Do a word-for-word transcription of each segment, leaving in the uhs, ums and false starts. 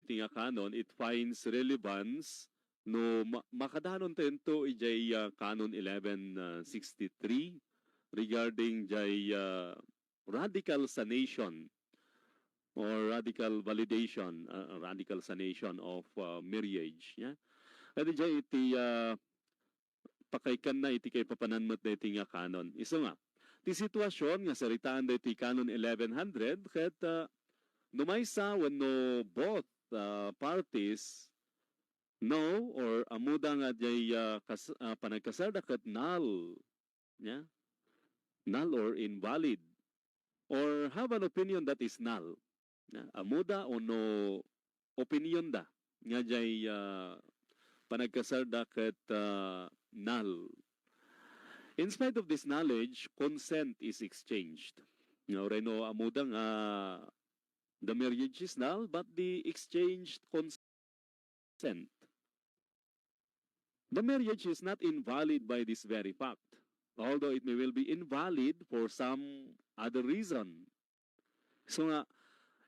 daytoy nga canon, it finds relevance no ma-, makadanon tayo ito ijay, ah, canon eleven sixty-three regarding jay, ah, radical sanation or radical validation, ah, radical sanation of, ah, marriage, ya. Kadi jay iti, ah, pakaikanna iti kaipapanan met daytoy nga canon. Isu nga, ti situasion nga saritaan daytoy canon eleven hundred ket, ah, no maysa wenno both, ah, parties know or ammoda nga jay, ah, kas-, ah, panagkasalda ket null, ya? Null or invalid, or have an opinion that is null. Ya, ammoda wenno opinionda nga jay, ah, panagkasalda ket, ah, null. In spite of this knowledge, consent is exchanged. Nga, uray no ammoda nga the marriage is null, but the exchanged consent. The marriage is not invalid by this very fact, although it may well be invalid for some other reason. So nga,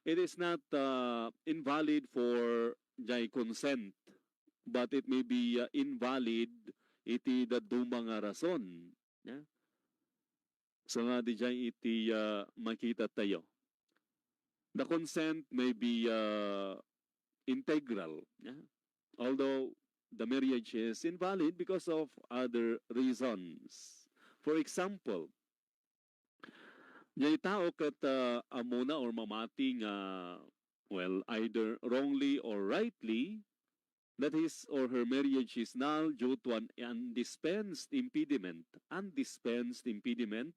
it is not, uh, invalid for jay consent, but it may be, uh, invalid iti dadduma nga rason. Ya? So nga, dijay iti, uh, makita tayo. The consent may be, uh, integral, ya? Although the marriage is invalid because of other reasons. For example, jay tao ket, uh, ammona or mamati nga, well, either wrongly or rightly, that his or her marriage is null due to an undispensed impediment, undispensed impediment,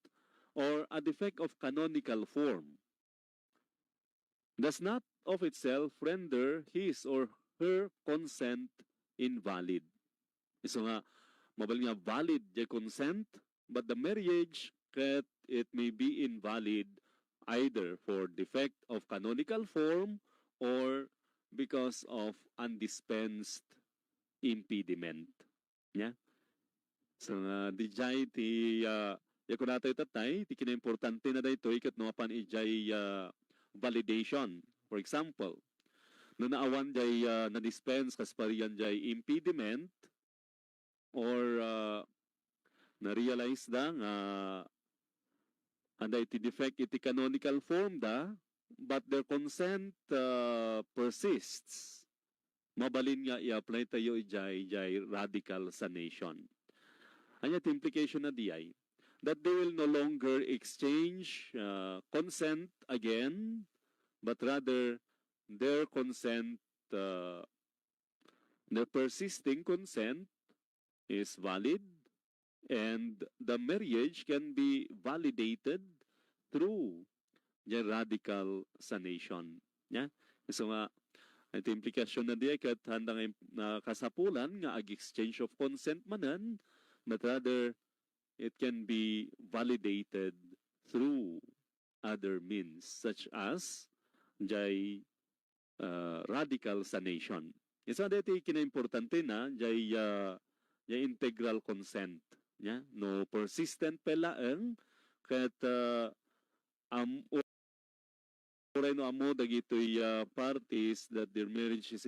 or a defect of canonical form, does not of itself render his or her consent invalid. Isu nga, mabalin nga valid jay consent, but the marriage ket it may be invalid either for defect of canonical form or because of undispensed impediment. Ya? So, nga, dijay ti, ah, ya kunatayo tatay, ti kinaimportante na daytoy ket no mapan ijay, ah, validation. For example, no naawan jay, ah, na-dispense kas parian jay impediment or, ah, na-realize da nga adda iti defect iti canonical form da, but their consent, ah, persists. Mabalin nga i-apply tayo ijay, ijay radical sanation. Ania ti implication na diay? That they will no longer exchange, uh, consent again, but rather their consent, uh, their persisting consent is valid, and the marriage can be validated through the radical sanation. Ya? So nga, iti implication na diay ket haanda nga im-, nga kasapulan nga ag-exchange of consent manen, but rather it can be validated through other means such as jay, uh, radical sanation. Isu daytoy kinaimportante na, jay, uh, jay integral consent. Ya? No persistent pay laeng, ket, uh, am-, uray no ammo dagitoy, uh, parties that their marriage is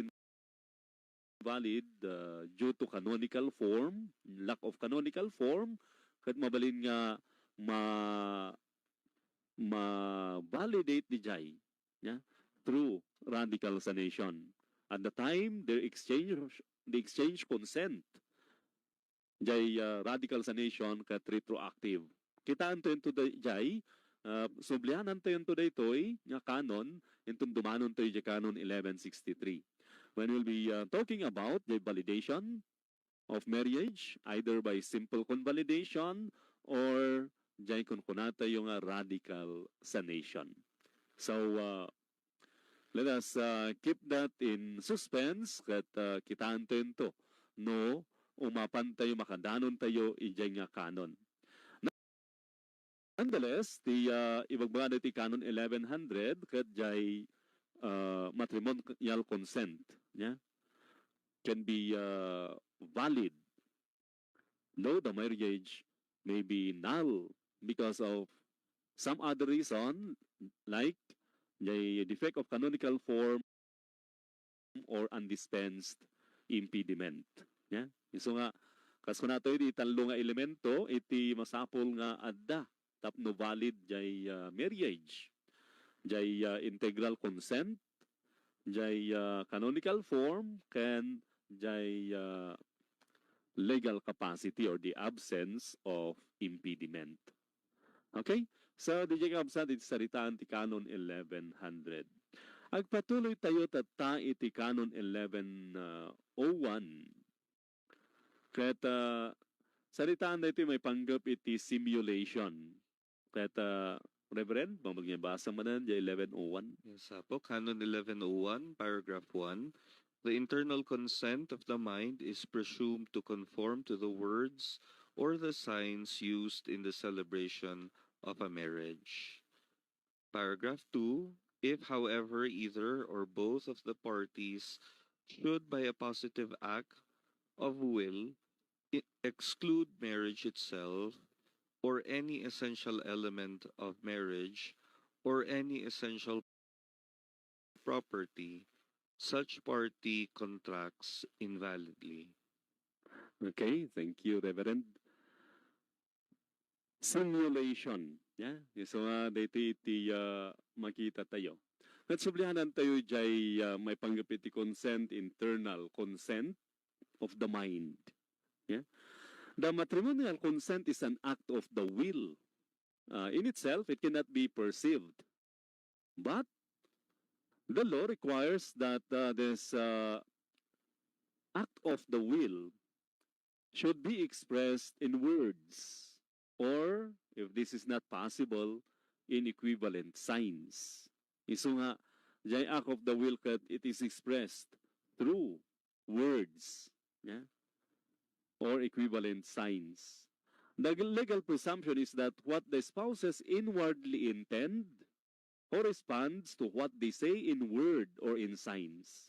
invalid, uh, due to canonical form, lack of canonical form, ket mabalin nga ma-, ma-validate dijay, ya, through radical sanation. At the time, their exchange, the exchange consent, jay, ah, radical sanation ket retroactive. Kitaentayo dayjay, ah, sublianantayo daytoy nga canon, inton dumanontayo jay canon eleven sixty-three. When we'll be, ah, talking about the validation of marriage, either by simple convalidation or jay kunkunatayo nga radical sanation. So, ah, let us, ah, keep that in suspense ket, ah, kitaentayo no umapantayo, makadanontayo idiay nga canon. Nonetheless, ti, ah, ibagbagada ti canon eleven hundred ket jay, ah, matrimonial consent, ya, can be, ah, valid though the marriage may be null because of some other reason, like the defect of canonical form, or undispensed impediment. Yeah? Isu nga, kas kunatoy, di tallo nga elemento iti masapul nga adda tapno valid jay, ah, marriage. Jay, ah, integral consent, jay, ah, canonical form, ken jay, ah, legal capacity or the absence of impediment. Okay? So, di jay kabsat iti saritaan ti Canon eleven hundred. Agpatuloy tayo tatta iti Canon eleven oh one. Ket, ah, saritaan daytoy maipanggep iti simulation. Ket, ah, Reverend, bangod nga basa manen, di eleven oh one. Yes, Apo. Canon eleven oh one, paragraph one. The internal consent of the mind is presumed to conform to the words or the signs used in the celebration of a marriage. Paragraph two, if, however, either or both of the parties should, by a positive act of will, i-, exclude marriage itself or any essential element of marriage or any essential property, such party contracts invalidly. Okay, thank you, Reverend. Simulation. Yeah? So, ah, daytoy iti, ah, makita tayo. Ket sublianan tayo jay, ah, maipanggep iti consent, internal consent of the mind. Yeah? The matrimonial consent is an act of the will. Uh, in itself, it cannot be perceived. But the law requires that, uh, this, uh, act of the will should be expressed in words, or, if this is not possible, in equivalent signs. Isu nga, jay act of the will ket it is expressed through words, yeah, or equivalent signs. The legal presumption is that what the spouses inwardly intend corresponds to what they say in word or in signs.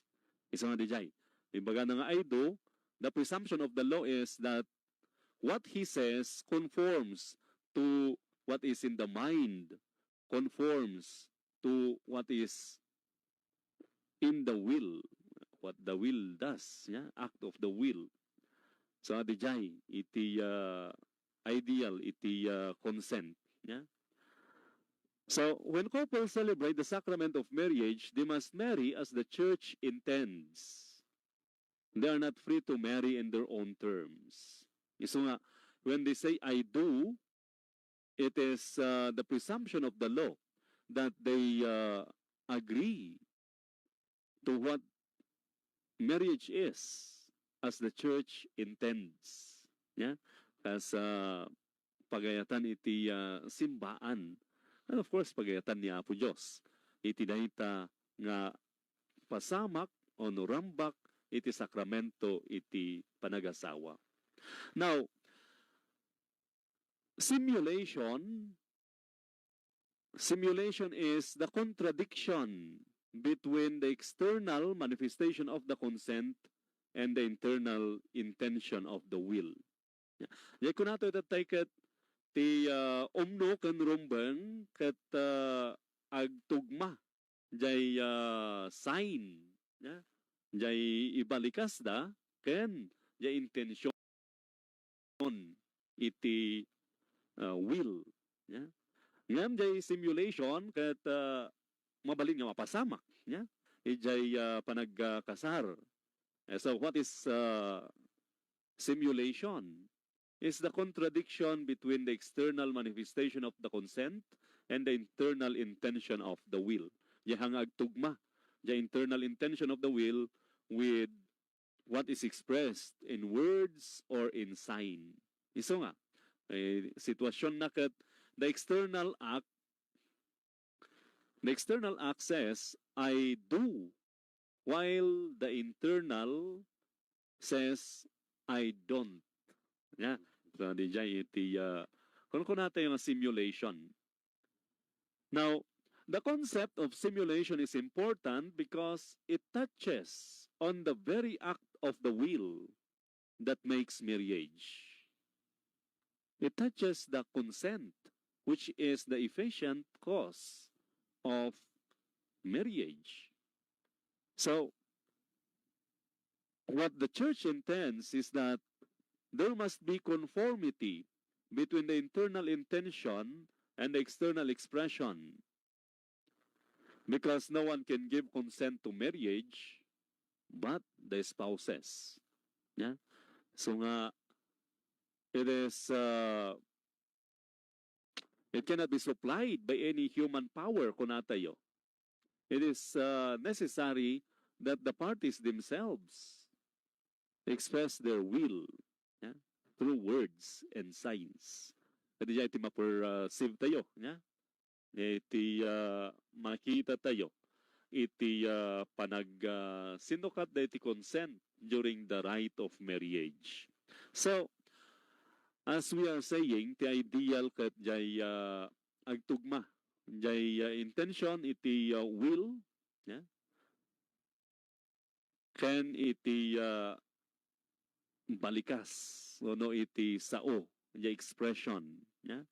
Isu nga di jay. Imbagana nga "I do," the presumption of the law is that what he says conforms to what is in the mind, conforms to what is in the will, what the will does, yeah? Act of the will. So, di jay, iti, ah, ideal, iti, ah, consent, yeah? So, when couples celebrate the sacrament of marriage, they must marry as the church intends. They are not free to marry in their own terms. Isu nga, when they say, "I do," it is, uh, the presumption of the law that they, uh, agree to what marriage is as the church intends. Yeah? As, uh, pagayatan iti, ah, simbaan. And of course, pagayatan ni Apo Dios iti dayta nga pasamak o no rambak iti sakramento iti panagasawa. Now, simulation, simulation is the contradiction between the external manifestation of the consent and the internal intention of the will. Jay kunatayo tattay ket ti, ah, umno ken rumbeng ket, ah, agtugma jay, ah, sign, ya, jay ibalikasda ken jay intention iti, ah, will, ya. Ngem jay simulation ket, ah, mabalin nga mapasamak, ya, ijay, ah, panagkasar. Eh, so what is, ah, simulation is the contradiction between the external manifestation of the consent and the internal intention of the will. Diay nga agtugma, the internal intention of the will with what is expressed in words or in sign. Isu nga, eh, sitwasyon na ket the external act, the external act says, "I do," while the internal says, "I don't." Ya. So, di jay iti, ah, kunkunatayo nga simulation. Now, the concept of simulation is important because it touches on the very act of the will that makes marriage. It touches the consent, which is the efficient cause of marriage. So, what the church intends is that there must be conformity between the internal intention and the external expression, because no one can give consent to marriage but the spouses. Yeah? So nga, it is, uh, it cannot be supplied by any human power, kunatayo. It is, uh, necessary that the parties themselves express their will, yeah, through words and signs. Kadi iti maperceivetayo, yeah? Iti, uh, makitatayo iti, uh, panag, uh, sinukat da iti consent during the rite of marriage. So, as we are saying, ti ideal ket jay, uh, agtugma, jay, uh, intention iti, uh, will, yeah? Ken iti, uh, balikas, no, iti sao, jay expression, yeah?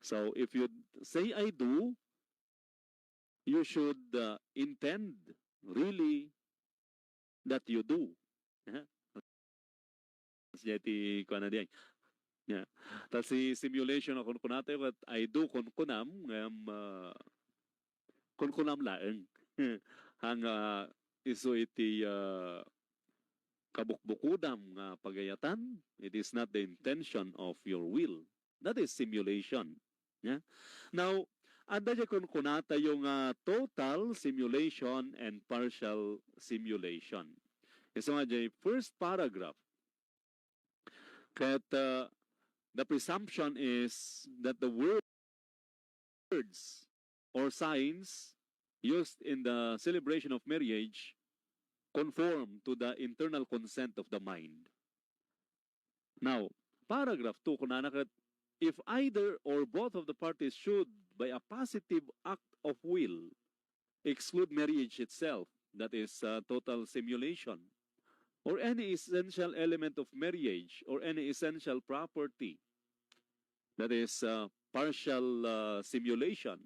So, if you say "I do," you should, uh, intend really that you do. Yeah? Kasi iti kuana diay. Yeah. Ta si simulation a kunkunatayo ket "I do" kunkunam, ngem, ah, kunkunam laeng. Haan nga isu iti, ah, kabukbukodam nga pagayatan, it is not the intention of your will. That is simulation. Yeah? Now, adda jay kunkunatayo nga total simulation and partial simulation. Isu nga jay first paragraph, ket, uh, the presumption is that the words or signs used in the celebration of marriage conform to the internal consent of the mind. Now, paragraph two, kunana ket, "If either or both of the parties should, by a positive act of will, exclude marriage itself," that is, uh, total simulation, "or any essential element of marriage, or any essential property," that is, uh, partial, uh, simulation,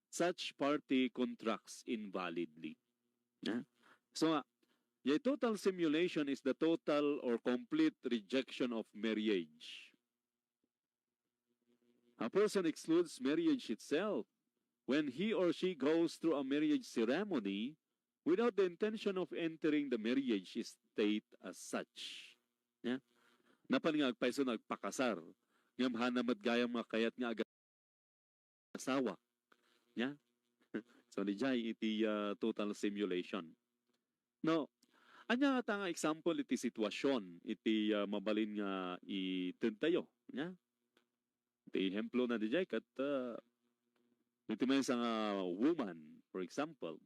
"such party contracts invalidly." Yeah? So, uh, the total simulation is the total or complete rejection of marriage. A person excludes marriage itself when he or she goes through a marriage ceremony without the intention of entering the marriage state as such. Yeah? Napan nga agpayso nga agpakasar, ngem haan met gayam nga kayat nga agasawak. Yeah? So, dijay iti, ah, total simulation. No, ania ngata nga example iti situasion iti, ah, mabalin nga itedtayo, nia? Iti ehemplo na dijay ket, ah, iti maysa nga woman, for example,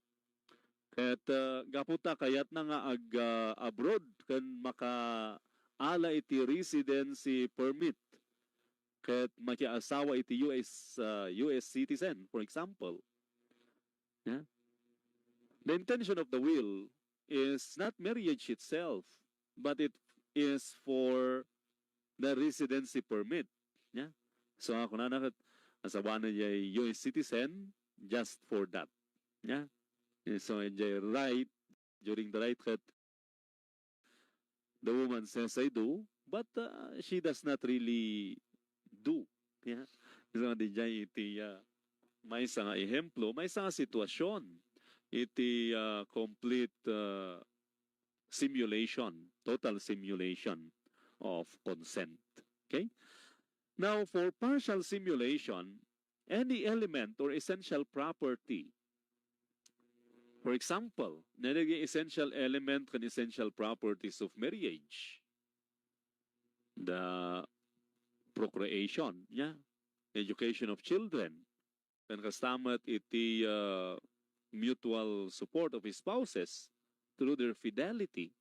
ket, ah, gapu ta kayatna nga ag, ah, abroad ken makaala iti residency permit ket makiasawa iti U S, ah, U S citizen, for example. Yeah? The intention of the will is not marriage itself, but it is for the residency permit. Yeah? So, nga kunana ket, asawana jay U S citizen just for that. Yeah? So, jay rite, during the rite ket, the woman says, "I do," but, uh, she does not really do. Yeah? So, dijay iti, uh, maysa nga ehemplo, maysa nga situasion iti, uh, complete, uh, simulation, total simulation of consent. Okay? Now, for partial simulation, any element or essential property. For example, naging essential element ken essential properties of marriage, the procreation, yeah, education of children, ken kasta met iti, uh, mutual support of spouses through their fidelity.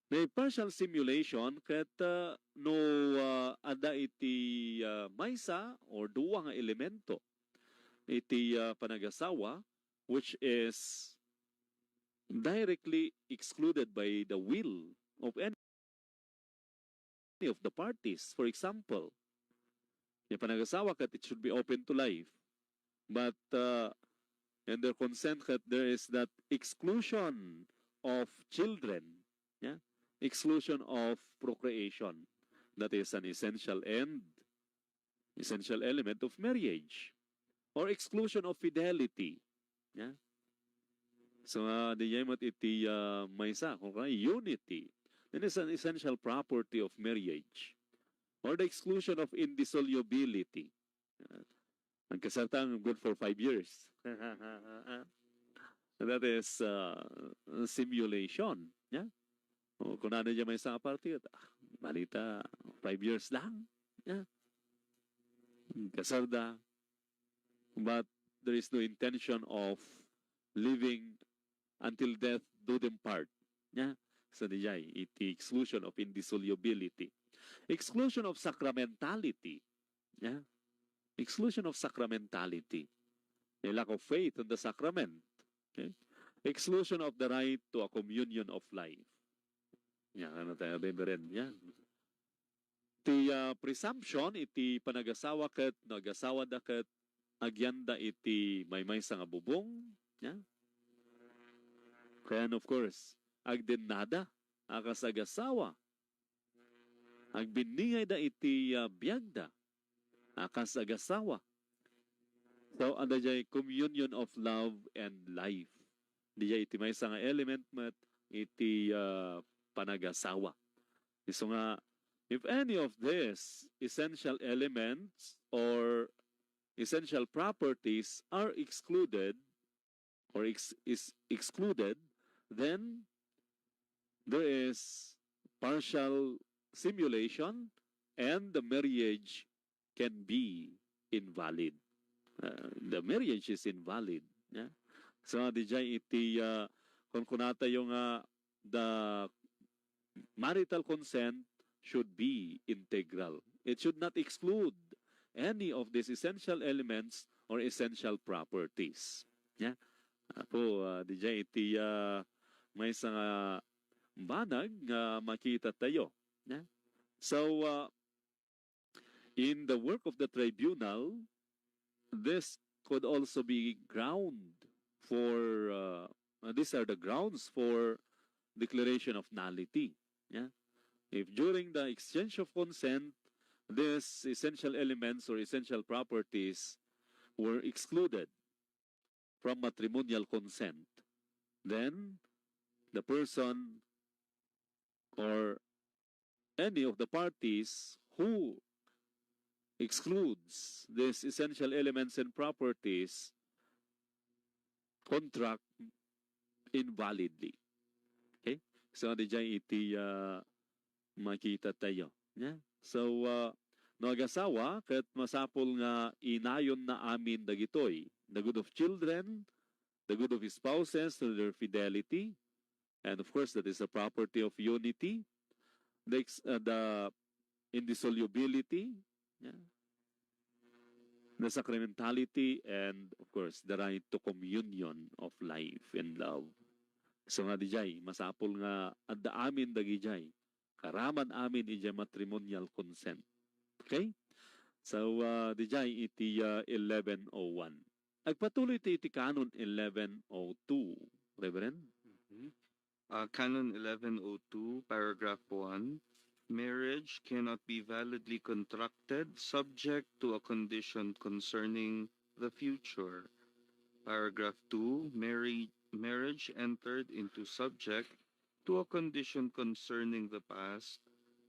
May partial simulation ket, uh, no, uh, adda iti, uh, maysa or dua nga elemento iti, uh, panagasawa, which is directly excluded by the will of any of the parties. For example, the panagasawa ket it should be open to life. But, uh, in their consent ket there is that exclusion of children. Yeah? exclusion of procreation. That is an essential and essential element of marriage. Or exclusion of fidelity. Yeah? So, ah, diay met iti, ah, maysa, kung unity. Then it's an essential property of marriage. Or the exclusion of indissolubility. Ah, ang kasarta, good for five years. That is, ah, simulation. Yeah? O, kunana diay maysa nga parti, ah, malita, five years lang. Yeah? Kasarda, but there is no intention of living until death do them part. Yeah? So, diay, iti exclusion of indissolubility. Exclusion of sacramentality. Yeah? Exclusion of sacramentality. A lack of faith in the sacrament. Okay? Exclusion of the right to a communion of life. Yeah, ano tayo, Reverend? Yeah. Ti, ah, presumption iti panagasawa ket no agasawada ket agyanda iti maymaysa nga bubong. Yeah? Kaya, of course, agdennada a kas agasawa. Agbinningayda iti, ah, biagda a kas agasawa. So, adda diay communion of love and life. Diay iti maysa nga element met iti, ah, panagasawa. Isu nga, if any of these essential elements or essential properties are excluded or ex-, is excluded, then there is partial simulation and the marriage can be invalid. Uh, the marriage is invalid. Yeah? So, diay iti, uh, kunkunatayo nga the marital consent should be integral. It should not exclude any of these essential elements or essential properties. Yeah? Apo, ah, diay iti, ah, maysa nga banag nga makita tayo. Yeah? So, ah, in the work of the tribunal, this could also be ground for, uh, uh, these are the grounds for declaration of nullity. Yeah? If during the exchange of consent, these essential elements or essential properties were excluded from matrimonial consent, then the person or any of the parties who excludes these essential elements and properties contract invalidly. Okay? So, diay iti, ah, makita tayo. Yeah? So, ah, no agasawa, ket masapul nga inayonna amin dagitoy, the good of children, the good of spouses through their fidelity, and of course, that is the property of unity, the ex-, uh, the indissolubility, yeah, the sacramentality, and of course, the right to communion of life and love. So nga diay, masapul nga adda amin dagidiay, karaman amin idiay matrimonial consent. Okay? So, uh, diay iti, uh, eleven oh one. Agpatuloy ti iti canon eleven oh two, Reverend. Mhm. Uh, canon eleven oh two, paragraph one, marriage cannot be validly contracted subject to a condition concerning the future. Paragraph two, marri-, marriage entered into subject to a condition concerning the past,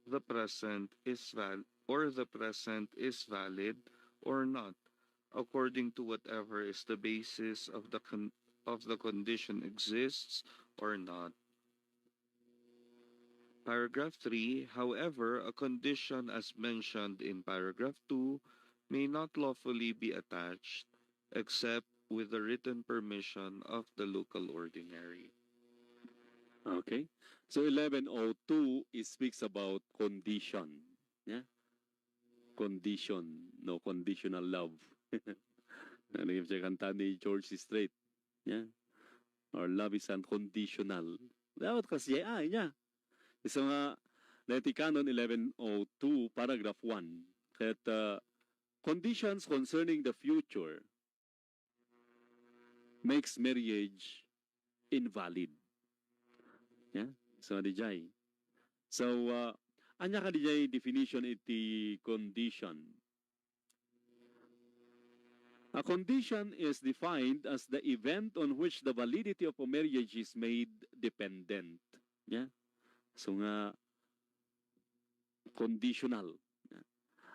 the present is val-, or the present is valid or not, according to whatever is the basis of the con-, of the condition exists or not. Paragraph three, however, a condition as mentioned in paragraph two may not lawfully be attached except with the written permission of the local ordinary. Okay. So eleven oh two, it speaks about condition. Yeah? Condition, no conditional love. Ano yung kanta ni George Strait? Yeah? Our love is unconditional. Dapat kasi ay niya. So nga, diay iti canon eleven oh two, paragraph one. Ket, uh, conditions concerning the future makes marriage invalid. Yeah? So, diay. So, uh, ania kadi jay definition iti condition? A condition is defined as the event on which the validity of a marriage is made dependent. Yeah? So nga, conditional.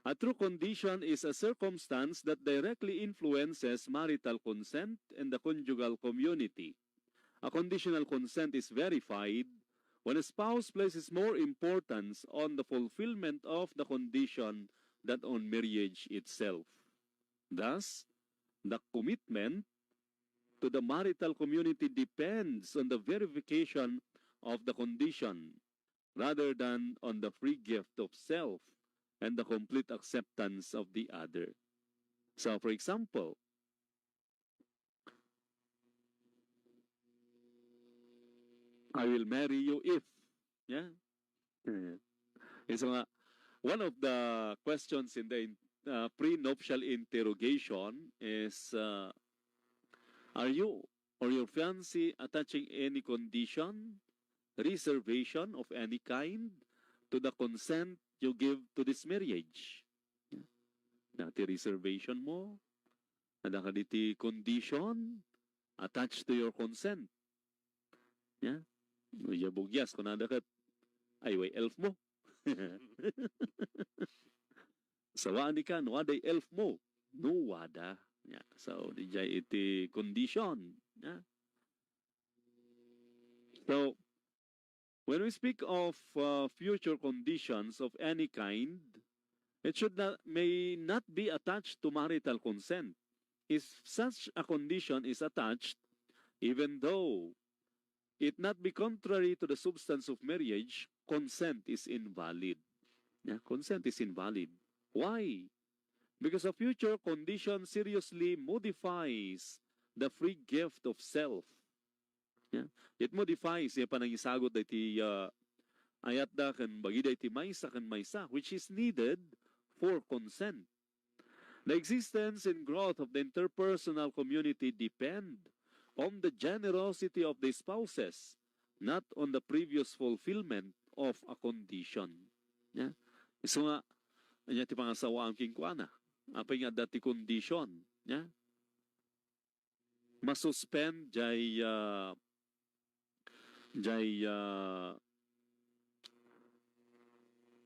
A true condition is a circumstance that directly influences marital consent and the conjugal community. A conditional consent is verified when a spouse places more importance on the fulfillment of the condition than on marriage itself. Thus, the commitment to the marital community depends on the verification of the condition rather than on the free gift of self and the complete acceptance of the other. So, for example, "I will marry you if," yeah? It's nga, one of the questions in the in-, uh, prenuptial interrogation is, uh, "Are you or your fiancé attaching any condition, reservation of any kind to the consent you give to this marriage?" Dati reservation mo, adda kaditi condition attached to your consent. Yeah? Uya bugyas, kunada ket, "Ay, way elf mo." Sawaan ka, no, aday elf mo. No, wada. Yeah. So, dijay iti condition. Yeah. So, when we speak of, uh, future conditions of any kind, it should not, may not be attached to marital consent. If such a condition is attached, even though it not be contrary to the substance of marriage, consent is invalid. Yeah, consent is invalid. Why? Because a future condition seriously modifies the free gift of self. Yeah? It modifies, ya panangisagut dayta, uh, ayatda ken bagida iti maysa ken maysa, which is needed for consent. The existence and growth of the interpersonal community depend on the generosity of the spouses, not on the previous fulfillment of a condition. Yeah? Isu nga, ania ti pangasawaam kenkuana? Apay nga adda ti condition? Yeah? Masuspend jay, ah, jay, ah,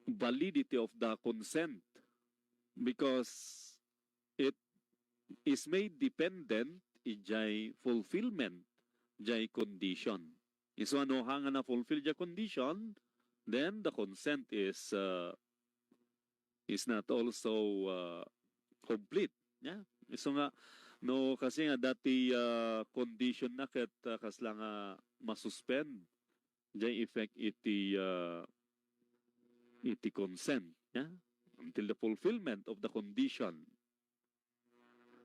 validity of the consent because it is made dependent ijay fulfillment jay condition. Isu a no, haan nga na-fulfill jay condition, then the consent is, uh, is not also, uh, complete. Yeah? Isu nga, no, kasi nga dati, uh, condition na ket, uh, kasla nga masuspend jay effect iti, uh, iti consent. Yeah? Until the fulfillment of the condition.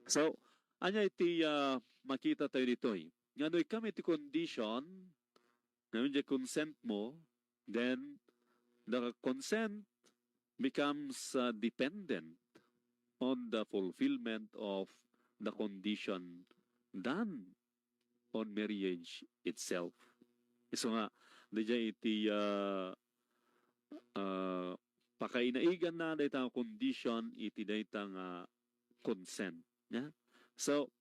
So, ania iti, ah, makita tayo ditoy? Nga no ikkan iti condition, ngamin jay consent mo, then the consent becomes, ah, dependent on the fulfillment of the condition than on marriage itself. Isu nga, dijay iti, ah, ah, pakainaiganna dayta nga condition iti dayta nga consent. Yeah? So,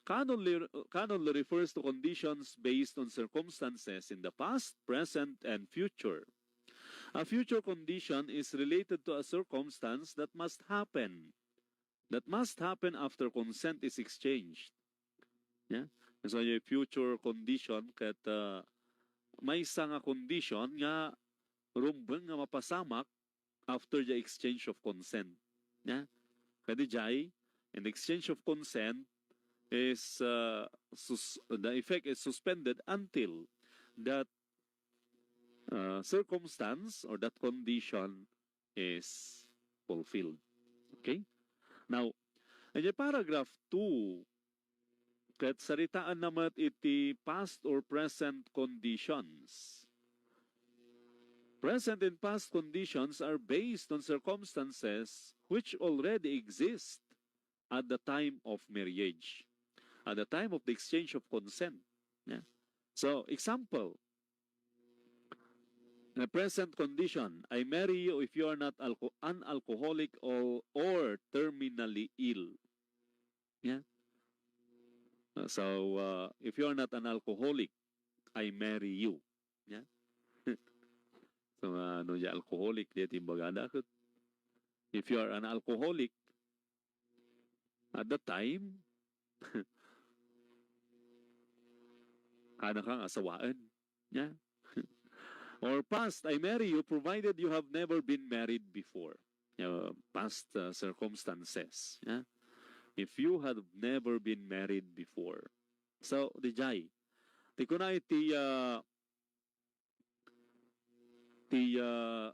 canon li-, canon law refers to conditions based on circumstances in the past, present, and future. A future condition is related to a circumstance that must happen, that must happen after consent is exchanged. Yeah? So, yung future condition ket, uh, maysa nga condition nga rumbeng nga mapasamak after the exchange of consent. Yeah? Kadi jay, an exchange of consent is, uh, sus-, the effect is suspended until that, uh, circumstance or that condition is fulfilled. Okay? Now, in paragraph two, ket saritaanna met iti past or present conditions. Present and past conditions are based on circumstances which already exist at the time of marriage, at the time of the exchange of consent. Yeah. So, example, The present condition, I marry you if you are not alco-, an alcoholic or, or terminally ill. Yeah? Uh, so, uh, if you are not an alcoholic, I marry you. Yeah? So, uh, no, di alcoholic, di timbagada. If you are an alcoholic, at that time, kana kang asawaen. Yeah? Or past, I marry you provided you have never been married before. Uh, past, uh, circumstances. Yeah? If you have never been married before. So, dijay. Ti kuna iti, uh, ti, uh,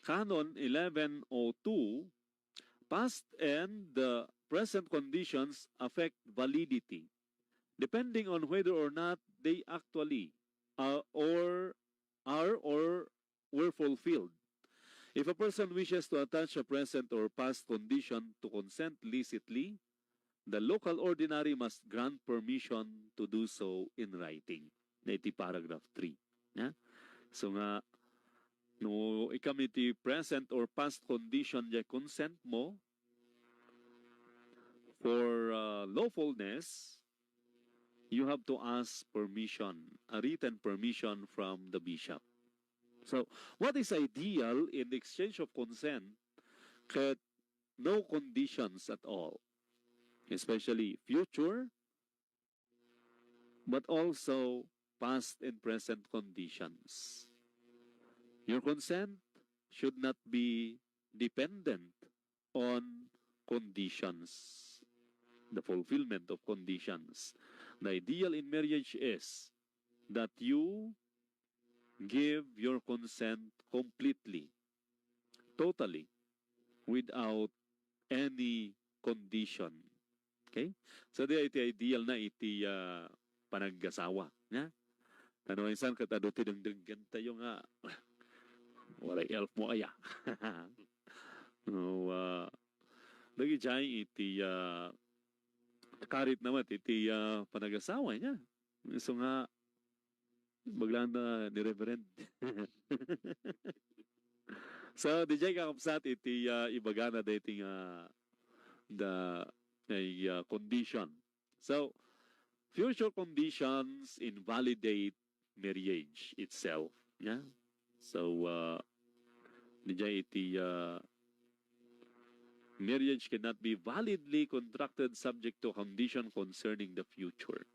Canon eleven oh two, past and the present conditions affect validity, depending on whether or not they actually are or are or were fulfilled. If a person wishes to attach a present or past condition to consent licitly, the local ordinary must grant permission to do so in writing. Na iti paragraph three. Yeah? So nga, no ikam iti present or past condition diay consent mo for, uh, lawfulness, you have to ask permission, a written permission from the bishop. So, what is ideal in the exchange of consent? Ket no conditions at all, especially future, but also past and present conditions. Your consent should not be dependent on conditions, the fulfillment of conditions. The ideal in marriage is that you give your consent completely, totally, without any condition. Okay? So, diay iti ideal na iti, ah, panagasawa. Nya? Ano, insan ket adu ti dengdenggen tayo nga, "Walay elf mo aya?" No, ah, dagiti iti, ah, karit naman iti, ah, panagasawa nya. So nga, baglaan na ni Reverend. So, diay kakabsat iti, ah, ibagana daytoy nga the, ay, ah, condition. So, future conditions invalidate marriage itself. Yeah? So, uh, diay iti, uh, marriage cannot be validly contracted subject to condition concerning the future.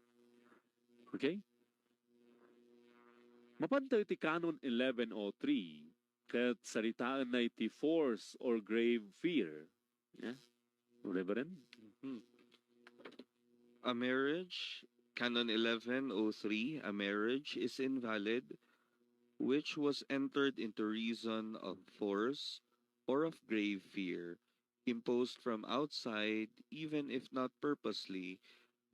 Okay? Mapantayo iti Canon eleven oh three, ket saritaenna iti force or grave fear. Yeah? Reverend? Mhm. A marriage, Canon eleven oh three, a marriage is invalid which was entered into reason of force or of grave fear imposed from outside, even if not purposely,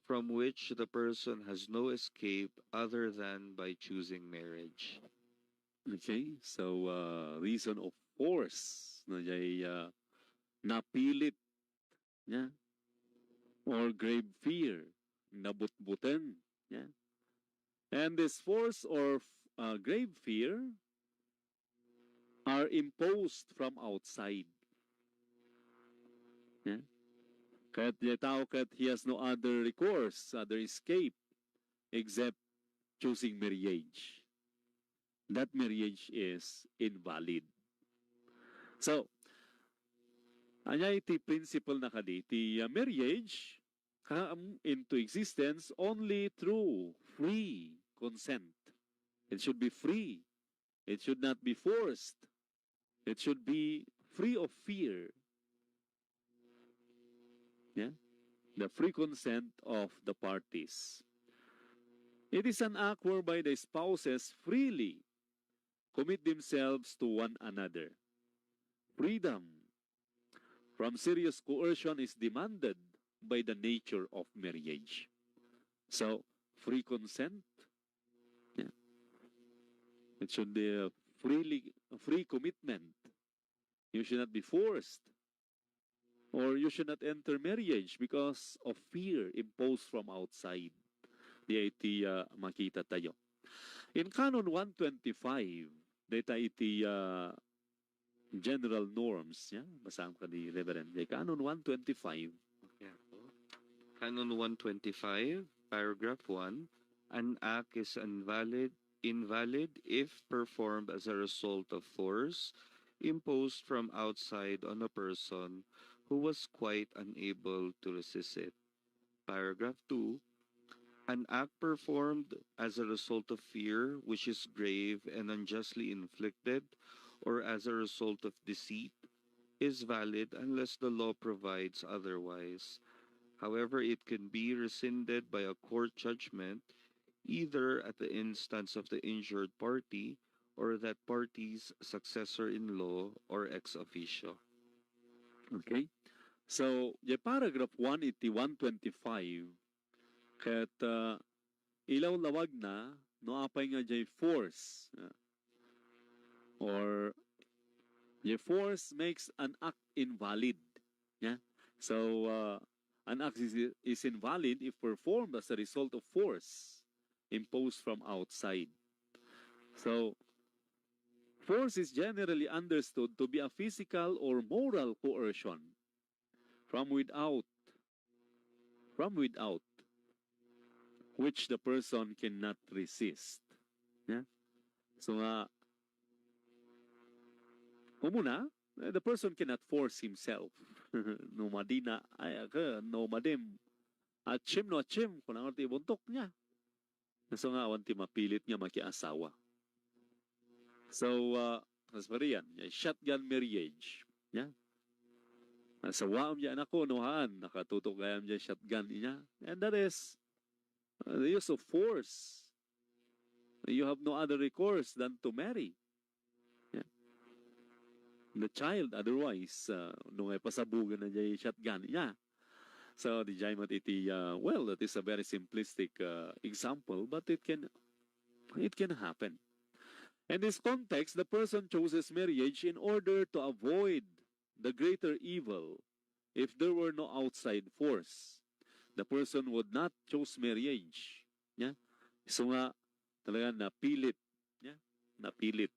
from which the person has no escape other than by choosing marriage. Okay, so, uh, reason of force, no, diay, uh, napilit, yeah? Or grave fear, nabutbuten, yeah? And this force or, uh, grave fear are imposed from outside. Yeah? Ket diay tao ket he has no other recourse, other escape, except choosing marriage. That marriage is invalid. So, ania iti principle na kadi? Iti, uh, marriage come into existence only through free consent. It should be free. It should not be forced. It should be free of fear. Yeah? The free consent of the parties. It is an act whereby the spouses freely commit themselves to one another. Freedom from serious coercion is demanded by the nature of marriage. So, free consent. Yeah. It should be a freely, a free commitment. You should not be forced, or you should not enter marriage because of fear imposed from outside. Diay iti, uh, makita tayo. In Canon one twenty-five, dayta iti, ah, general norms, ya. Basaam kadi, Reverend. Kay Canon one twenty-five. Yeah. Canon one twenty-five, paragraph one, an act is invalid, invalid if performed as a result of force imposed from outside on a person who was quite unable to resist it. Paragraph two, an act performed as a result of fear, which is grave and unjustly inflicted, or as a result of deceit, is valid unless the law provides otherwise. However, it can be rescinded by a court judgment either at the instance of the injured party or that party's successor in law or ex officio. Okay? So, diay paragraph one iti one twenty-five, ket, ah, ilawlawagna no apay nga diay force, ah, or diay force makes an act invalid. Yeah? So, ah, an act is, is invalid if performed as a result of force imposed from outside. So, force is generally understood to be a physical or moral coercion from without, from without, which the person cannot resist. Yeah? So nga, umuna, eh, the person cannot force himself. No madina, ay, aka, no madim, achim no achim, kunana ti buntok niya. So nga, awan ti mapilit nga makiasawa. So, uh, as parian, shotgun marriage. Yeah? Asawaam diay anakko, no haan, nakatutok gayam diay shotgun inya. And that is, uh, the use of force. You have no other recourse than to marry. Yeah. The child, otherwise, uh, no nga pasabugan na diay shotgun inya. So, diay met iti, uh, well, that is a very simplistic, uh, example, but it can, it can happen. In this context, the person chooses marriage in order to avoid the greater evil if there were no outside force. The person would not choose marriage. Yeah? So nga, talaga napilit. Yeah? Napilit.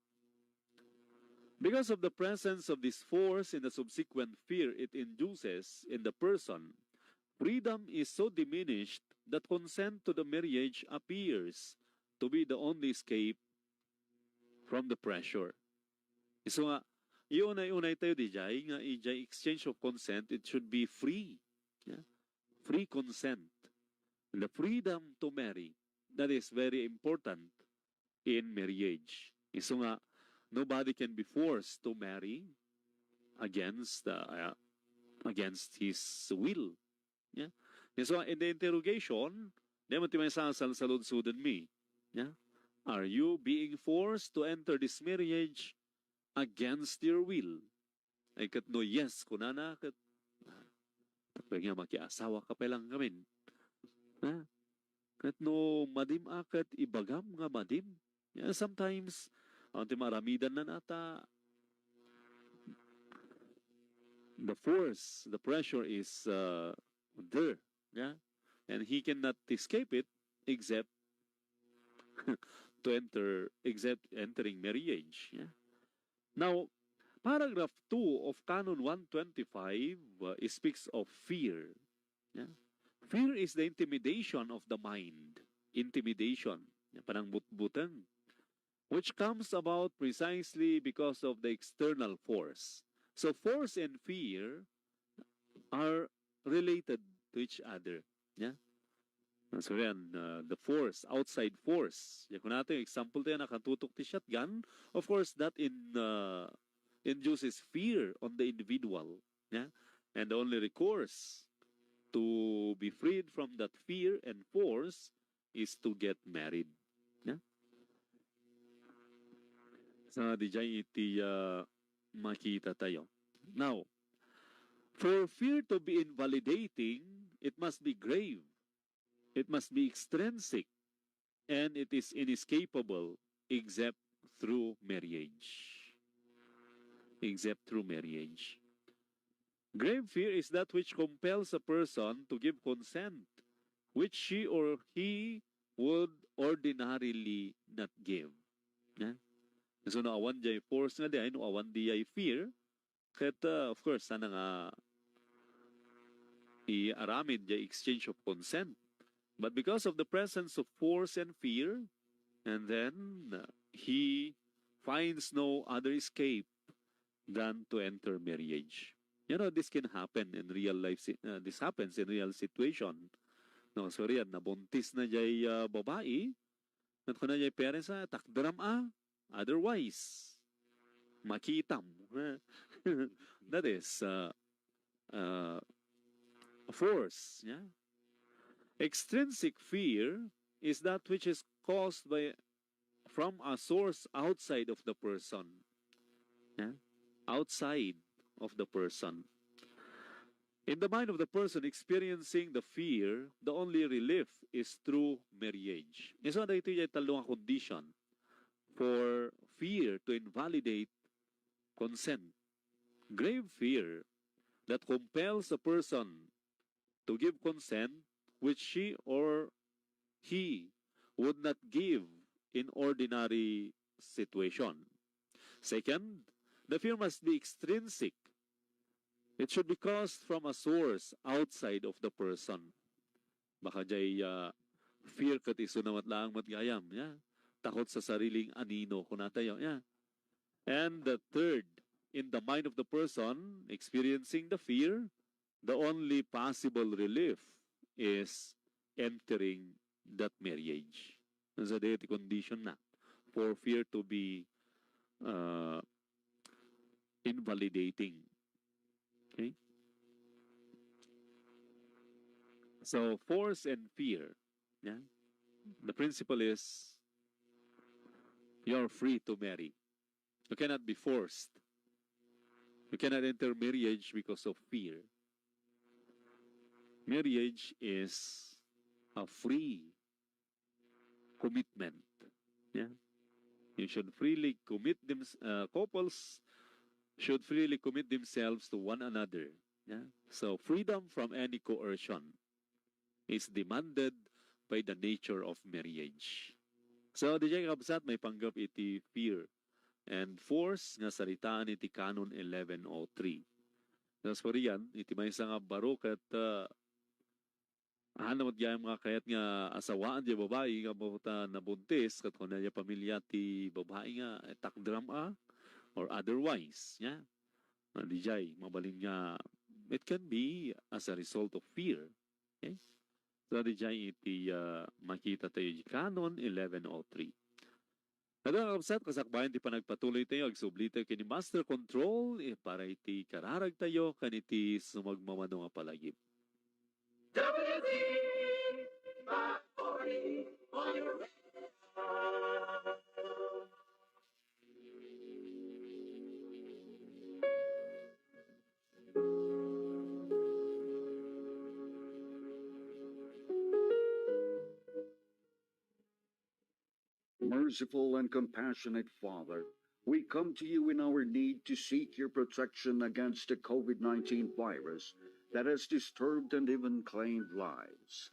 Because of the presence of this force and the subsequent fear it induces in the person, freedom is so diminished that consent to the marriage appears to be the only escape from the pressure. So nga, iunay-unay tayo diay nga idiay exchange of consent, it should be free. Yeah? Free consent. The freedom to marry, that is very important in marriage. So nga, nobody can be forced to marry against, uh, against his will. Yeah? So, in the interrogation, diay met ti maysa nga salsaludsodenmi. Yeah? Are you being forced to enter this marriage against your will? Ay, ket no yes, kunana, ket, ah, tapno nga makiasawa ka pay lang ngamin. Ha? Ket no madim a, ket ibagam nga madim. Yeah, sometimes, awan ti maaramidan na ata, the force, the pressure is, uh, there. Yeah? And he cannot escape it except to enter, except entering marriage. Yeah? Now, paragraph two of Canon one twenty-five, uh, speaks of fear. Yeah? Fear is the intimidation of the mind. Intimidation. Yeah, panangbutbuteng. Which comes about precisely because of the external force. So force and fear are related to each other. Yeah? So yan, uh, the force, outside force. Ya, kung natin, example tayo, nakatutok ti shotgun. Of course, that in, uh, induces fear on the individual. Yeah? And the only recourse to be freed from that fear and force is to get married. Yeah? So, diay iti, uh, makita tayo. Now, for fear to be invalidating, it must be grave. It must be extrinsic. And it is inescapable except through marriage. Except through marriage. Grave fear is that which compels a person to give consent which she or he would ordinarily not give. Yeah? So, no awan jay force nga diay, no awan diay fear, ket, uh, of course, sana nga iaramid jay exchange of consent. But because of the presence of force and fear, and then, uh, he finds no other escape than to enter marriage. You know, this can happen in real life. Si-, uh, this happens in real situation. No, so riyan, nabuntis na jay, uh, babai, ket kuna jay parents, "Ah, takderam a, otherwise, makitam." That is, uh, uh, force, yeah? Extrinsic fear is that which is caused by, from a source outside of the person. Yeah? Outside of the person. In the mind of the person experiencing the fear, the only relief is through marriage. Isu daytoy jay tallo nga condition for fear to invalidate consent. Grave fear that compels a person to give consent which she or he would not give in ordinary situation. Second, the fear must be extrinsic. It should be caused from a source outside of the person. Baka jay, ah, fear ket isuna met laeng met gayam, yeah? Takot sa sariling anino, kunatayo, yeah? And the third, in the mind of the person experiencing the fear, the only possible relief is entering that marriage. Sa daytoy condition na for fear to be, uh, invalidating. Okay? So, force and fear. Yeah? The principle is you're free to marry. You cannot be forced. You cannot enter marriage because of fear. Marriage is a free commitment. Yeah? You should freely commit them, uh, couples should freely commit themselves to one another. Yeah? So, freedom from any coercion is demanded by the nature of marriage. So, diay kakabsat, maipanggep iti fear and force nga saritaan iti Canon eleven oh three. Tapos pa riyan, iti maysa nga baro ket, ah, ahanna met gayam nga kayat nga asawaan diay babai nga gapu ta nabuntis, ket kuna diay pamilia ti babai nga, eh, takderam a, or otherwise, nya? Ah, diay, mabalin nga, it can be as a result of fear. Okay? So, diay iti, ah, makita tayo iti Canon eleven oh three. Ket kakabsat, kasakbayan ti panagpatuloy tayo, agsubli tayo ken ni Master Control, eh, para iti kararag tayo ken iti sumagmamano nga palagip. W D five forty on your radio. Merciful and compassionate Father, we come to you in our need to seek your protection against the COVID nineteen virus that has disturbed and even claimed lives.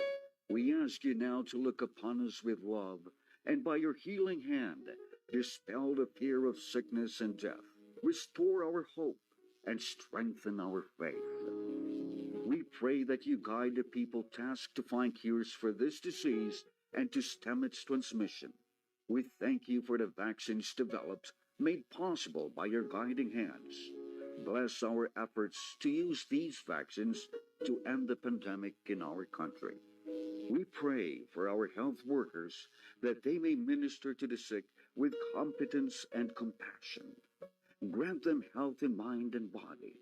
We ask you now to look upon us with love and by your healing hand, dispel the fear of sickness and death. Restore our hope and strengthen our faith. We pray that you guide the people tasked to find cures for this disease and to stem its transmission. We thank you for the vaccines developed, made possible by your guiding hands. Bless our efforts to use these vaccines to end the pandemic in our country. We pray for our health workers that they may minister to the sick with competence and compassion. Grant them health in mind and body.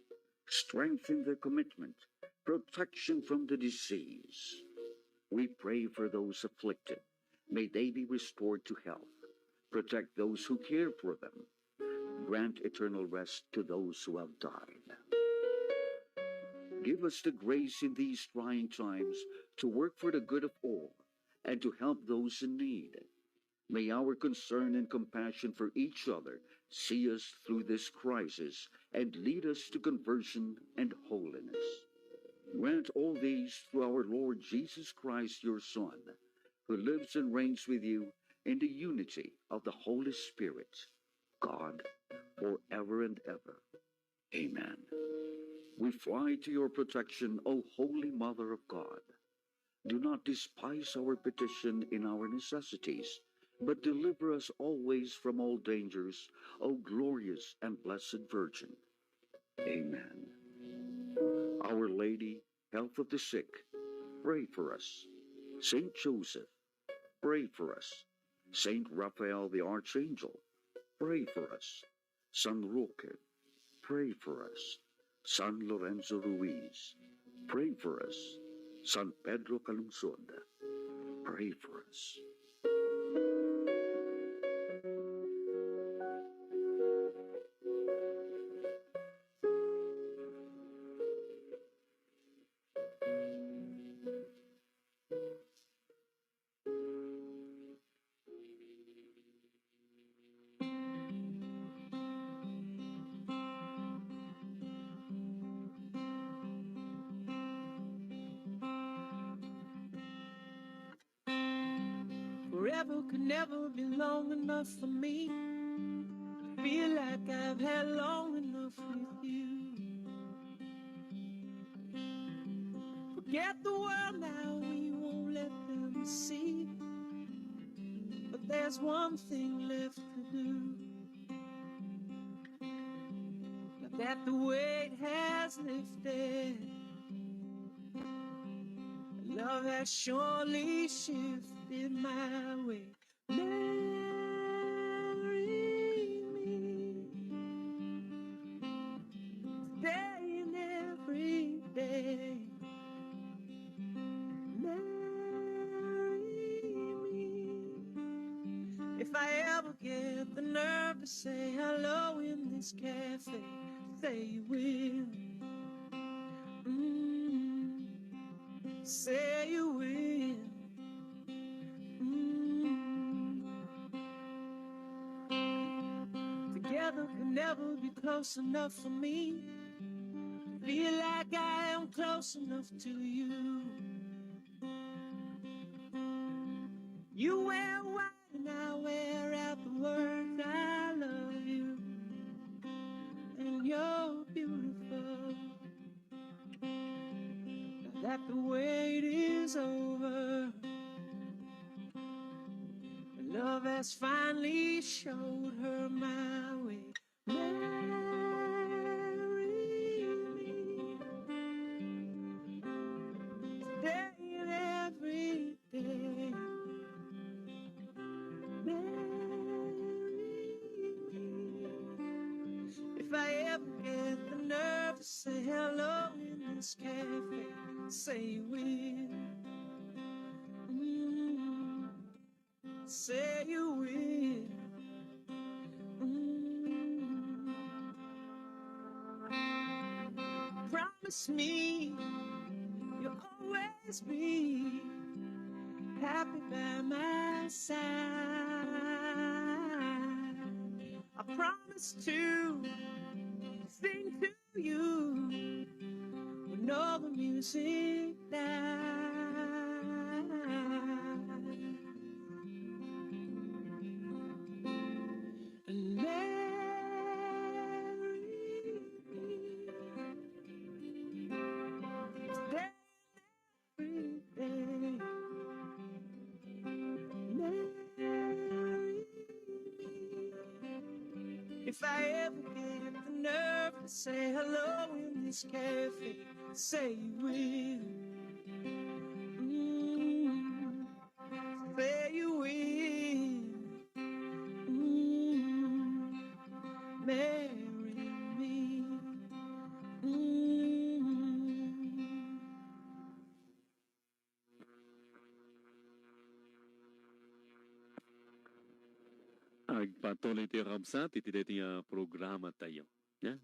Strengthen their commitment, protection from the disease. We pray for those afflicted. May they be restored to health. Protect those who care for them. Grant eternal rest to those who have died. Give us the grace in these trying times to work for the good of all and to help those in need. May our concern and compassion for each other see us through this crisis and lead us to conversion and holiness. Grant all these through our Lord Jesus Christ, your Son, who lives and reigns with you in the unity of the Holy Spirit, God, forever and ever. Amen. We fly to your protection, O Holy Mother of God. Do not despise our petition in our necessities, but deliver us always from all dangers, O glorious and blessed Virgin. Amen. Our Lady, Health of the Sick, pray for us. Saint Joseph, pray for us. Saint Raphael the Archangel, pray for us. San Roque, pray for us. San Lorenzo Ruiz, pray for us. San Pedro Calungsod, pray for us. Forever could never be long enough for me. I feel like I've had long enough with you. Forget the world now, we won't let them see. But there's one thing left to do. Now that the weight has lifted, love has surely shifted my way. Marry me today and every day. Marry me. If I ever get the nerve to say hello in this cafe, say you will. Mm, say you will. Mm. Together could never be close enough for me. Feel like I am close enough to you. You wear white and I wear out the words "I love you." And you're beautiful. Now that the wait is over, love has finally showed her my way. Marry me today and every day. Marry me. If I ever get the nerve to say hello in this cafe, say you will. Mm, say you will. Mm. Promise me you'll always be happy by my side. I promise to sing to you when all the music dies. And marry me today, every day. Marry me. If I ever get the nerve to say hello in this cafe, say you will. Mm, say you will. Mm, marry me. Mm. Agpatuloy ti kabsat iti daytoy a programa tayo. Yeah?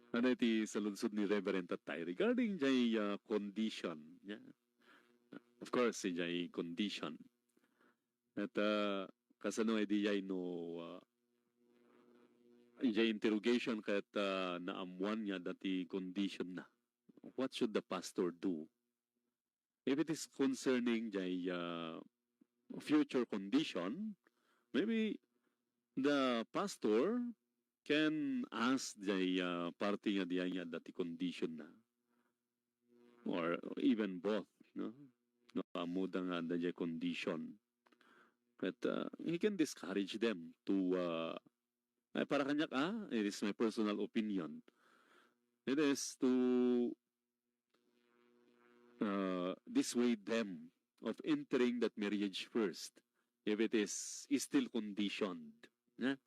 Ano iti saludsod ni Reverend Tatay regarding jay, ah, condition? Yeah? Of course, jay condition. At, ah, kasano idi jay no, ah, jay interrogation ket, ah, naammuan nga adda ti condition na? What should the pastor do? If it is concerning jay, ah, future condition, maybe the pastor can ask jay, ah, party nga diay nga adda ti condition na. Or even both, no? No, ammoda nga adda jay condition. But, ah, he can discourage them to, ah, ay, para kaniak, ah, it is my personal opinion. It is to, uh, dissuade them of entering that marriage first if it is, is still conditioned. Yeah?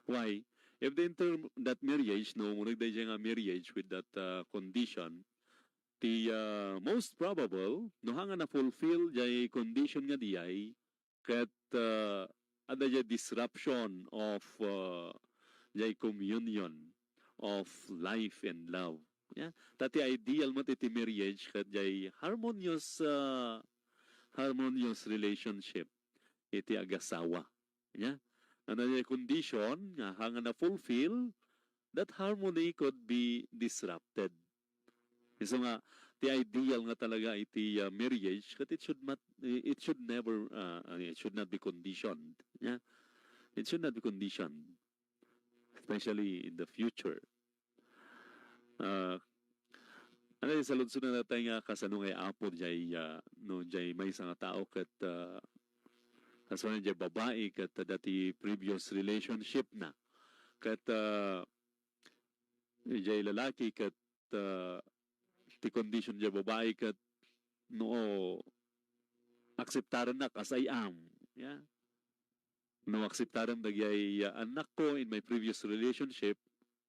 Why? If they enter that marriage, no, murag dayjay nga marriage with that, uh, condition, the, uh, most probable, no, hanga na fulfill jay condition nga diay, ket, uh, adda jay disruption of, uh, jay communion of life and love. Yeah? Ta ti ideal met iti marriage ket jay harmonious, uh, harmonious relationship iti agasawa. Yeah? Adda jay condition nga hanga na fulfill, that harmony could be disrupted. Isu nga, ti ideal nga talaga iti, uh, marriage, ket it should not, it should never, uh, it should not be conditioned. Yeah? It should not be conditioned, especially in the future. Uh, ano, saludsodennatay nga kasano nga apo jay, uh, no, jay maysa nga tao ket, uh, kasano jay babai ket adda ti previous relationship na. Ket, uh, jay lalaki ket, uh, ti condition jay babai ket no akseptarennak as I am. Yeah. No akseptarem dagiti, uh, annakko in my previous relationship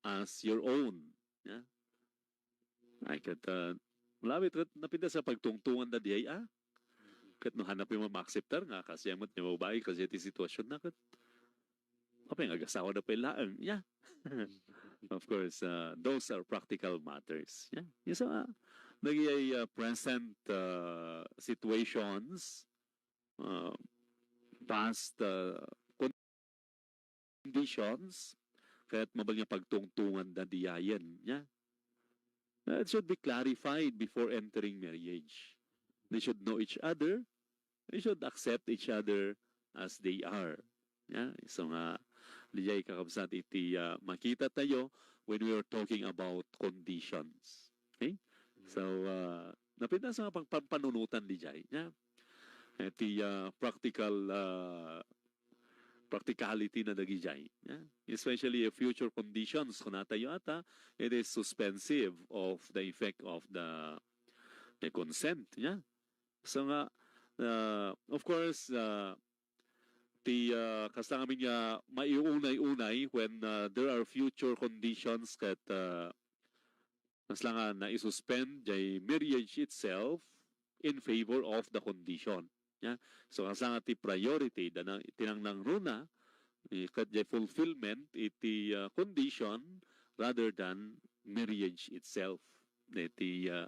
as your own. Yeah. Ay, ket, uh, lawit ket napintas a pagtungtunganda diay, ah. Ket no hanapyo man maakseptar nga kasdiay met nga babai, kasdiay ti sitwasyon na ket apay nga agasawada pay laeng, yeah. Of course, uh, those are practical matters. Yeah. Isu nga, dagiti, uh, present, uh, situations, uh, past, uh, conditions, ket mabalin nga pagtungtunganda diayen, yeah. Uh, it should be clarified before entering marriage. They should know each other. They should accept each other as they are. Yeah? So nga, diay kakabsat iti, uh, makitatayo when we are talking about conditions. Okay? So, uh, napintas nga pang-, pampanunutan diay. Yeah? Iti, uh, practical, uh, practicality na dagijay. Yeah? Especially if future conditions, kunatayo ata, it is suspensive of the effect of the, the consent. Yeah? So nga, uh, of course, uh, ti, uh, kasla ngamin nga maiunay-unay when, uh, there are future conditions ket, uh, kasla nga naisuspend jay marriage itself in favor of the condition. Yeah? So, kasla nga ti priority, da na, tinangnangruna, eh, ket jay fulfillment iti, uh, condition rather than marriage itself. Iti, uh,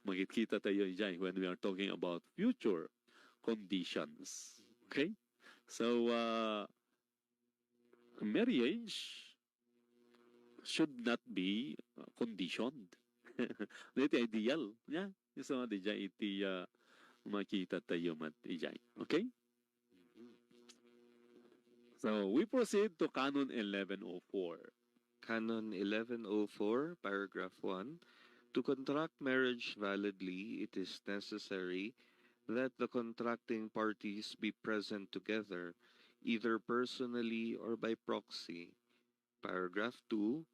makitkitatayo jay when we are talking about future conditions. Okay? So, uh, marriage should not be, uh, conditioned. Iti ideal. Yeah? So, diay iti, uh, makitatayo met ijay. Okay? So, we proceed to Canon eleven oh four. Canon eleven oh four, paragraph one. To contract marriage validly, it is necessary that the contracting parties be present together, either personally or by proxy. Paragraph two,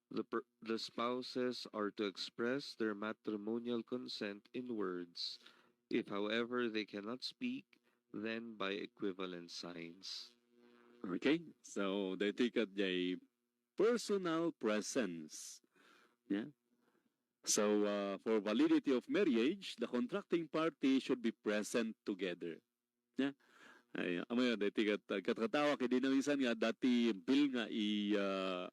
the per-, the spouses are to express their matrimonial consent in words. If, however, they cannot speak, then by equivalent signs. Okay, so daytoy ket jay personal presence. Yeah. So, uh, for validity of marriage, the contracting party should be present together. Yeah. Ay, amo yun, daytoy ket, ket katawa ket di na minsan nga daytoy bill nga i, uh,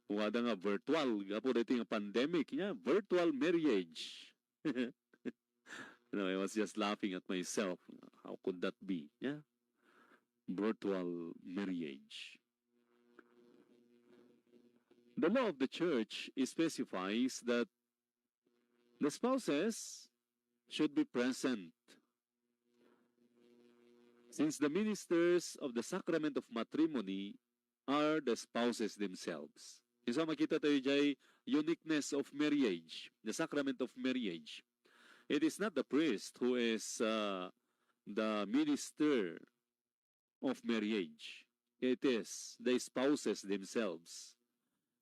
wada nga virtual, gapu daytoy nga pandemic, yeah, virtual marriage. You know, I was just laughing at myself. How could that be? Yeah? Virtual marriage. The law of the church specifies that the spouses should be present Since the ministers of the sacrament of matrimony are the spouses themselves. Isu a makita tayo jay uniqueness of marriage, the sacrament of marriage. It is not the priest who is, uh, the minister of marriage. It is the spouses themselves.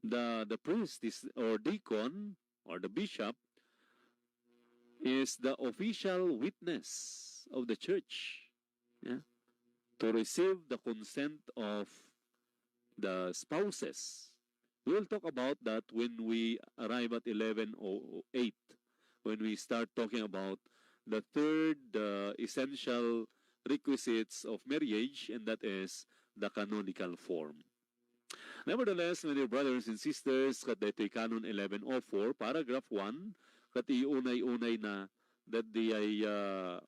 The, the priest is, or deacon, or the bishop is the official witness of the church, yeah, to receive the consent of the spouses. We'll talk about that when we arrive at eleven oh eight, when we start talking about the third, uh, essential requisites of marriage, and that is the canonical form. Nevertheless, my dear brothers and sisters, ket daytoy Canon eleven oh four, paragraph one, ket iunay-unay na that the, uh,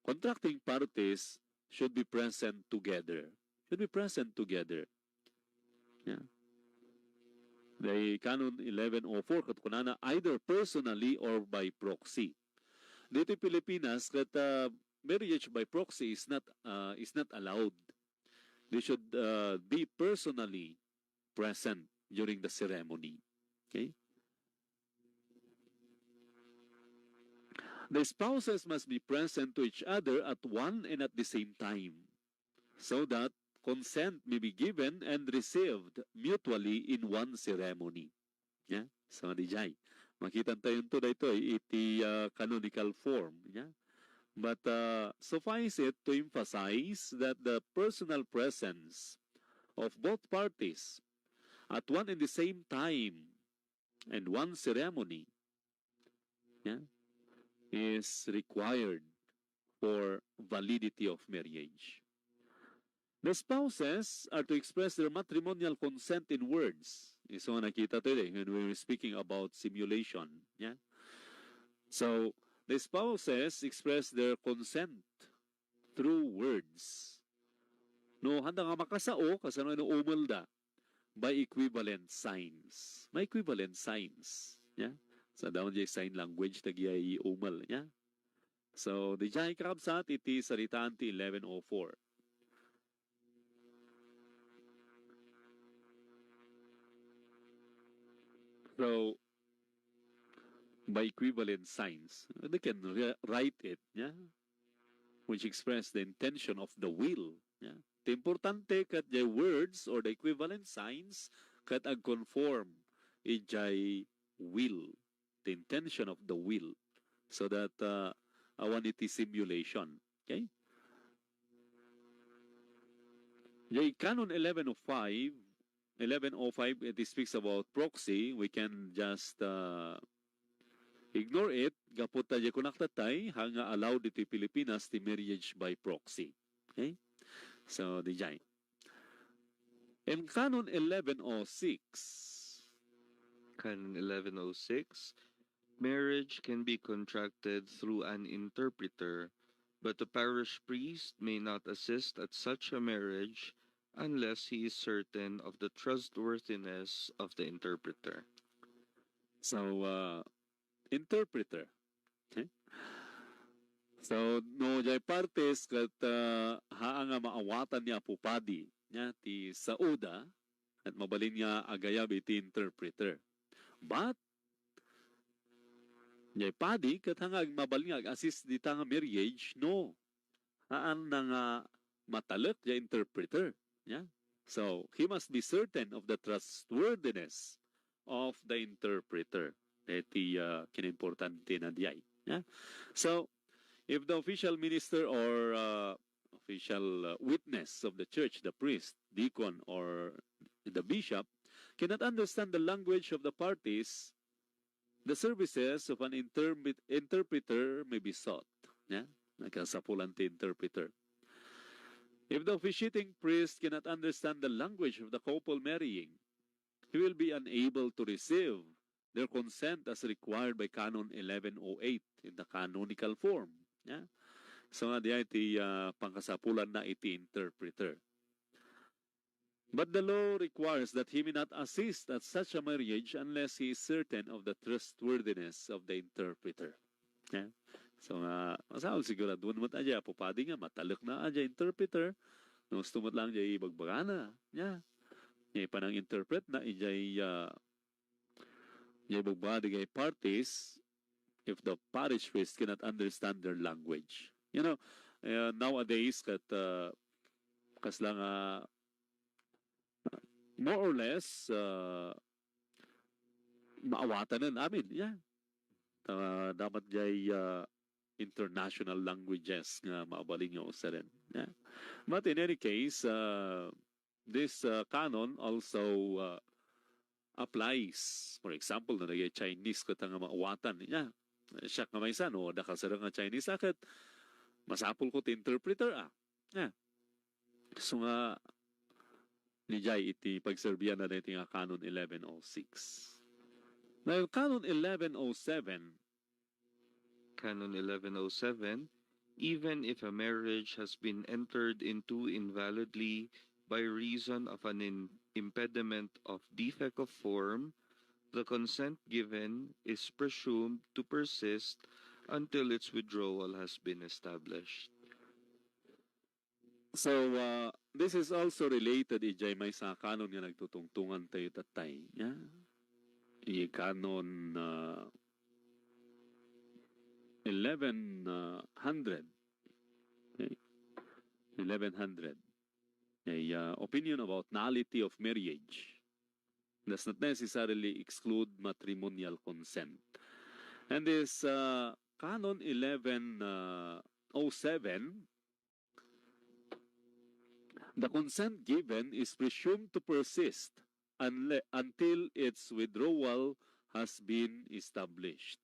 contracting parties should be present together. Should be present together. Yeah. The Canon eleven oh four, ket kunana, either personally or by proxy. Dito Pilipinas, ket, uh, marriage by proxy is not, uh, is not allowed. They should, uh, be personally present during the ceremony. Okay? The spouses must be present to each other at one and at the same time, so that consent may be given and received mutually in one ceremony. Yeah? So, dijay. Makita tayo ito daytoy iti, uh, canonical form. Yeah? But, uh, suffice it to emphasize that the personal presence of both parties at one and the same time and one ceremony, yeah, is required for validity of marriage. The spouses are to express their matrimonial consent in words. Isu nga nakita tayo eh, when we were speaking about simulation. Yeah? So, the spouses express their consent through words. No, handa nga makasao, kasano no umelda? By equivalent signs. May equivalent signs. Yeah? Sa daon jay sign language, tagiay umel. Yeah? So, dijay kakabsat iti saritaan ti eleven oh four. So, by equivalent signs, they can re-, write it, yeah? Which express the intention of the will, yeah? Ti importante ket the words or the equivalent signs ket agconform idiay will, the intention of the will, so that, uh, awan iti simulation. Okay? Jay Canon eleven oh five, eleven oh five, it speaks about proxy. We can just, uh, ignore it. Gapu ta jay kunak tatay, ha nga allowed iti Pilipinas ti marriage by proxy. Okay? So, dijay. In Canon eleven oh six, Canon eleven oh six, marriage can be contracted through an interpreter, but the parish priest may not assist at such a marriage unless he is certain of the trustworthiness of the interpreter. So, uh, interpreter. Okay? So, no, jay parties ket, uh, haan nga maawatan ni Apo Padi, nya, ti saoda, ket mabalin nga agayab iti interpreter. But, jay padi, ket haan nga ag-, mabalin nga ag-assist dita nga marriage, no. Haan na nga matalek jay interpreter. Yeah? So, he must be certain of the trustworthiness of the interpreter. Iti, uh, kinimportante na diay. Yeah? So, if the official minister or, uh, official, uh, witness of the church, the priest, deacon, or the bishop, cannot understand the language of the parties, the services of an interpret-, interpreter may be sought. Yeah? Nagkasapulan ti interpreter. If the officiating priest cannot understand the language of the couple marrying, he will be unable to receive their consent as required by Canon eleven oh eight in the canonical form. Yeah? So nga diay ti, ah, pangkasapulan na iti interpreter. But the law requires that he may not assist at such a marriage unless he is certain of the trustworthiness of the interpreter. Yeah? So nga, masapul siguraduon met a diay apupadi nga matalekna a diay interpreter, no, gusto met lang diay ibagbagana, nya. Diay panang-interpretna, idiay, ah, diay ibagbaga dagiti parties, if the parish priest cannot understand their language. You know, uh, nowadays, ket, uh, kasla nga, more or less, uh, maawatanen amin, yeah. Uh, dapat diay, uh, international languages nga mabalin nga usaren. Yeah. But in any case, uh, this, uh, canon also, uh, applies. For example, no, dagiti Chinese ket nga maawatan, nya. Siak nga maysa, no, adda kasareng nga Chinese a ket masapulko ti interpreter, ah. Nya. So nga, diay iti pagserbianna daytoy nga canon eleven oh six. Now, canon eleven oh seven, Canon eleven oh seven, even if a marriage has been entered into invalidly by reason of an in- impediment of defect of form, the consent given is presumed to persist until its withdrawal has been established. So, uh, this is also related idiay maysa a canon nga nagtutungtungan tayo tattay. Yeah? Idiay canon, uh, eleven hundred. Okay? Eleven hundred. A, uh, opinion about nullity of marriage does not necessarily exclude matrimonial consent. And this, uh, canon eleven oh seven, the consent given is presumed to persist unle- until its withdrawal has been established.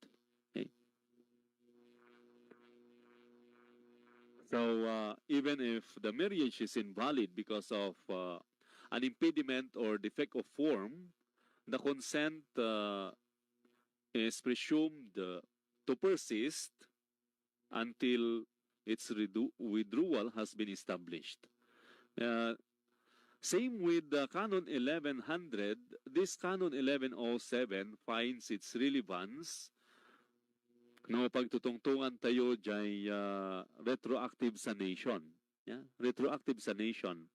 Okay? So, uh, even if the marriage is invalid because of, uh, an impediment or defect of form, the consent, uh, is presumed, uh, to persist until its redu- withdrawal has been established. Uh, same with the Canon eleven hundred, this Canon eleven oh seven finds its relevance no pagtutungtungan tayo diay, uh, retroactive sanation. Yeah? Retroactive sanation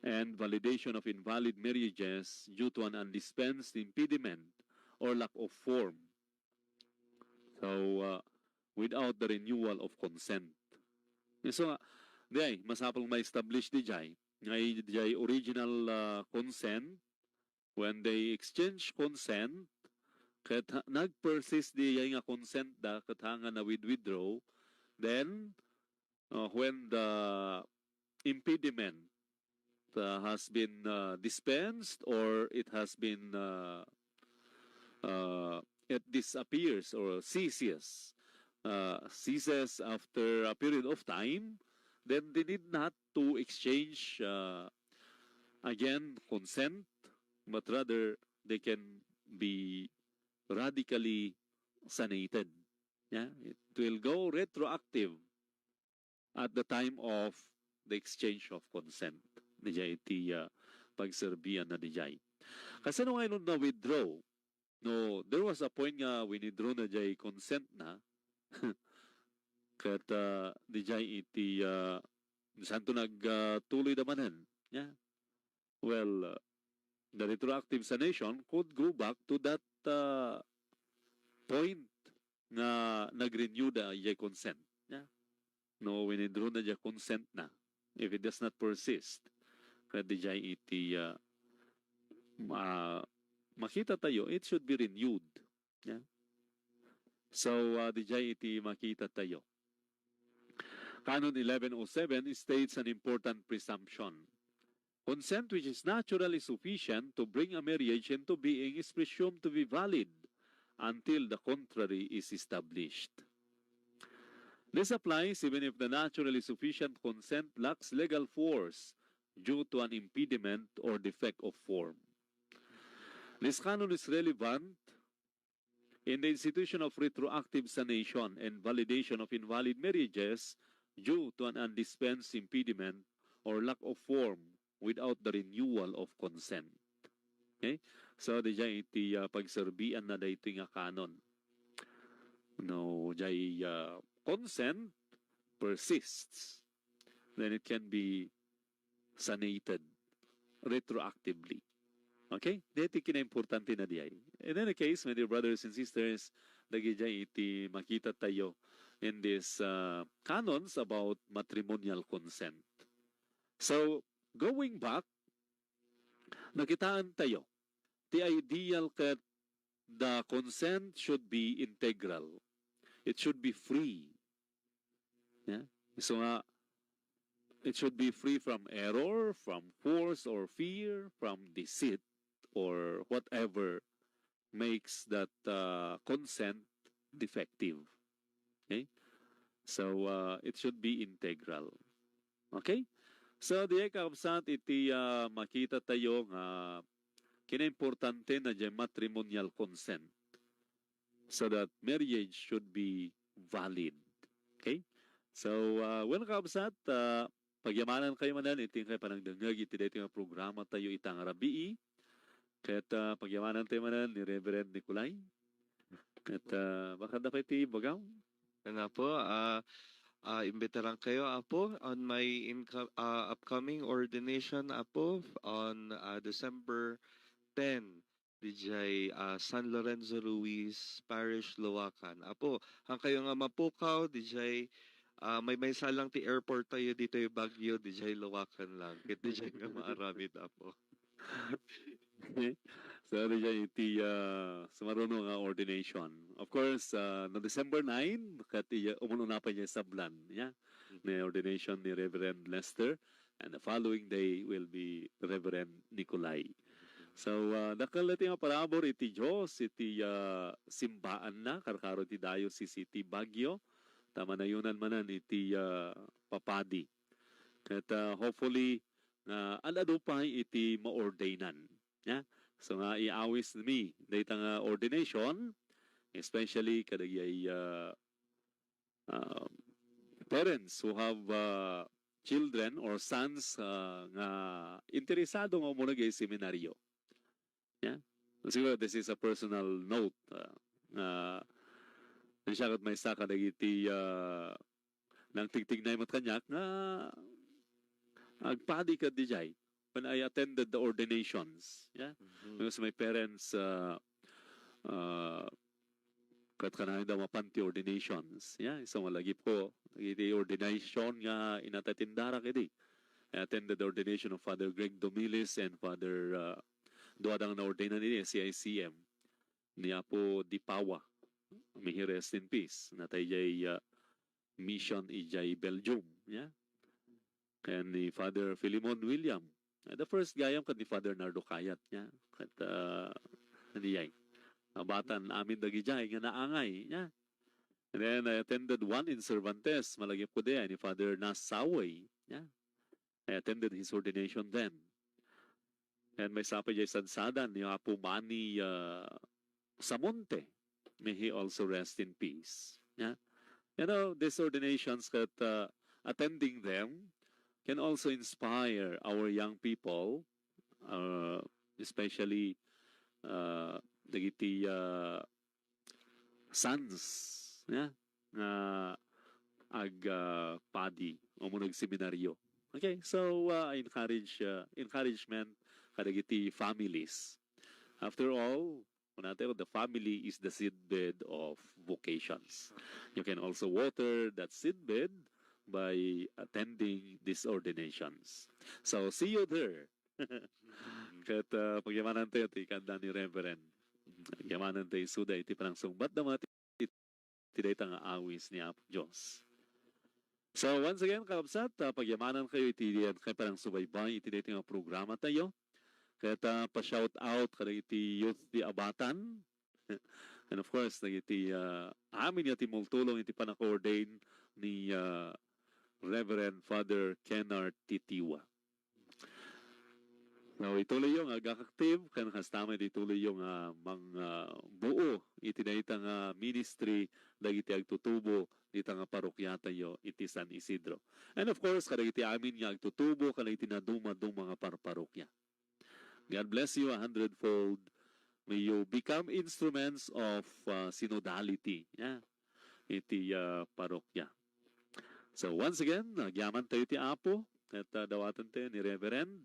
and validation of invalid marriages due to an undispensed impediment or lack of form. So, uh, without the renewal of consent. So nga, diay, masapul ma-establish diay, nga diay original, uh, consent, when they exchange consent, ket ha- nag-persist diay nga consent da, ket ha nga na-withdraw, then, uh, when the impediment, uh, has been, uh, dispensed or it has been, uh, uh, it disappears or ceases, uh, ceases after a period of time, then they need not to exchange, uh, again consent, but rather they can be radically sanated. Yeah, it will go retroactive at the time of the exchange of consent. Diay iti, uh, pagserbianna diay. Kasano nga inun na-withdraw? No, there was a point nga winidraw na diay consent na. Ket, uh, diay iti, uh, santo nag, uh, tuloy da manen. Yeah. Well, uh, the retroactive sanation could go back to that, uh, point nga nag-renew da diay consent. Yeah. No, winidraw na diay consent na. If it does not persist, ket diay iti, uh, ma-, makita tayo, it should be renewed. Yeah. So, uh, diay iti makita tayo. Canon eleven oh seven states an important presumption. Consent which is naturally sufficient to bring a marriage into being is presumed to be valid until the contrary is established. This applies even if the naturally sufficient consent lacks legal force due to an impediment or defect of form. This canon is relevant in the institution of retroactive sanation and validation of invalid marriages due to an undispensed impediment or lack of form without the renewal of consent. Okay? So, diay iti, uh, pagserbianna daytoy nga canon. no, jay, uh, consent persists, then it can be sanated retroactively. Okay? Deti kinaimportante na diay. In any case, my dear brothers and sisters, dagijay iti makita tayo in this, uh, canons about matrimonial consent. So, going back, nakitaan tayo, the ideal ket the consent should be integral. It should be free. Yeah? So nga, it should be free from error, from force or fear, from deceit, or whatever makes that, uh, consent defective. Okay? So, uh, it should be integral. Okay? So, diay kakabsat iti, uh, makita tayo nga kinaimportante na jay matrimonial consent so that marriage should be valid. Okay? So, uh, well, kakabsat, uh, pagyamanan kayo manen iti inkay panangdengngeg iti daytoy nga programa tayo ita nga rabii. Ket, ah, pagyamanan tayo manen ni Reverend Nicolai. Ket, ah, baka da pay ti ibagam? Nga po, ah, ah, imbitaran kayo, Apo, on my inco-, ah, upcoming ordination, Apo, on, ah, December ten, dijay, ah, San Lorenzo Ruiz Parish, Laoacan. Apo, han kayo nga mapukaw, dijay, ah, maymaysa lang ti airport tayo ditoy Baguio, dijay Laoacan lang. Ket dijay nga maaramid, Apo. So, dijay iti, ah, sumaruno nga ordination. Of course, ah, no December nine, ket iya, umun-una pay dijay sablan, ya. Mhm. Ni ordination ni Reverend Lester, and the following day will be Reverend Nicolai. So, ah, dakkel iti nga parabur iti Dios, iti, ah, simbaanna, karkaro iti diocese iti Baguio, ta manayonan manen iti, ah, papadi. Ket, ah, hopefully, nga ad-adu pay iti maordainan. Ya? So nga, iawismi dayta nga ordination, especially kadagiti, ah, ah, parents who have, ah, children or sons, ah, nga interesado nga umuneg iti seminaryo. Ya? Siguro, this is a personal note, ah, nga, siak ket maysa kadagiti, ah, nangtigtignay met kaniak nga agpadi ket dijay when I attended the ordinations. Yeah? Mhm. Because my parents, uh, uh, ket kanayon da mapan ti ordinations. Yeah? So, malagipko, iti ordination nga inatatendarak idi. I attended the ordination of Father Greg Domilis and Father, uh, dua dang naordinan idi, C I C M, ni Apo Dipawa. May he rest in peace. Natay jay, uh, mission ijay Belgium, ya. Ken ni Father Filemon William. Ah, the first gayam ken ni Father Nardo Kayat, ya. Ket, ah, ania jay? Abatan amin dagijay nga naangay, ya. And then I attended one in Cervantes, malagipko idi, ni Father Nas Saway, ya. I attended his ordination then. And maysa pay jay sadsadan ni Apo Manny, uh, Samonte. May he also rest in peace. Yeah? You know, these ordinations that, uh, attending them can also inspire our young people, uh, especially, uh, dagiti, uh, sons, yeah, nga ag, ah, padi o mo nagseminaryo. Okay, so, ah, encourage, ah, encouragement kadagiti families. After all, kunatayo, the family is the seedbed of vocations. You can also water that seedbed by attending these ordinations. So, see you there. Ket, ah, pagyamanan tayo ti kanda ni Reverend. Pagyamanan tayo isuda iti panangsungbat da met iti dayta nga awis ni Apo Dios. So, once again, kakabsat, ah, pagyamanan kayo iti diyan kay panangsubaybay iti dayta nga programa tayo. Ket, ah, pa-shout out kadagiti youth di Abatan. And of course, dagiti, ah, amin nga timultulong iti panaka-ordain ni, ah, Reverend Father Kennard Titiwa. Now, ituloyyo nga ag-active, ken kasta met ituloyyo nga mang, ah, buo iti dayta nga ministry dagiti agtutubo dita nga parokiatayo iti San Isidro. And of course, kadagiti amin nga agtutubo kadagiti nadumaduma nga parparokia. God bless you a hundredfold. May you become instruments of, uh, synodality. Yeah. iti, ah, parokya. So, once again, agyaman tayo ti Apo, ket, ah, dawaten tayo ni Reverend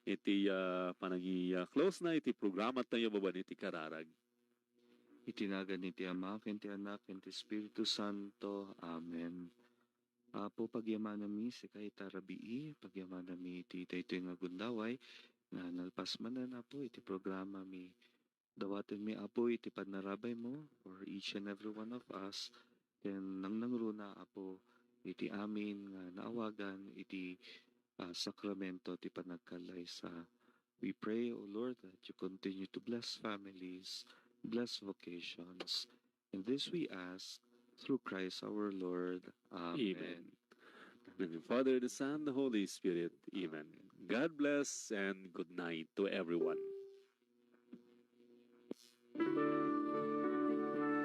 iti, ah, panangi-, ah, close na iti programa tayo babaen iti kararag. Iti nagan iti Ama, ken ti Anak, ken ti Espiritu Santo. Amen. Apo, pagyamanami sika ita rabii, pagyamanami iti daytoy nga gundaway nga nalpas manen, Apo, iti programami. Dawatenmi, Apo, iti pannarabay mo for each and every one of us. Ken nangnangruna, Apo, iti amin nga naawagan iti, ah, sakramento ti panagkallaysa. We pray, O Lord, that you continue to bless families, bless vocations. And this we ask through Christ our Lord. Amen. Amen. In the name of the Father, the Son, the Holy Spirit. Amen. God bless and good night to everyone.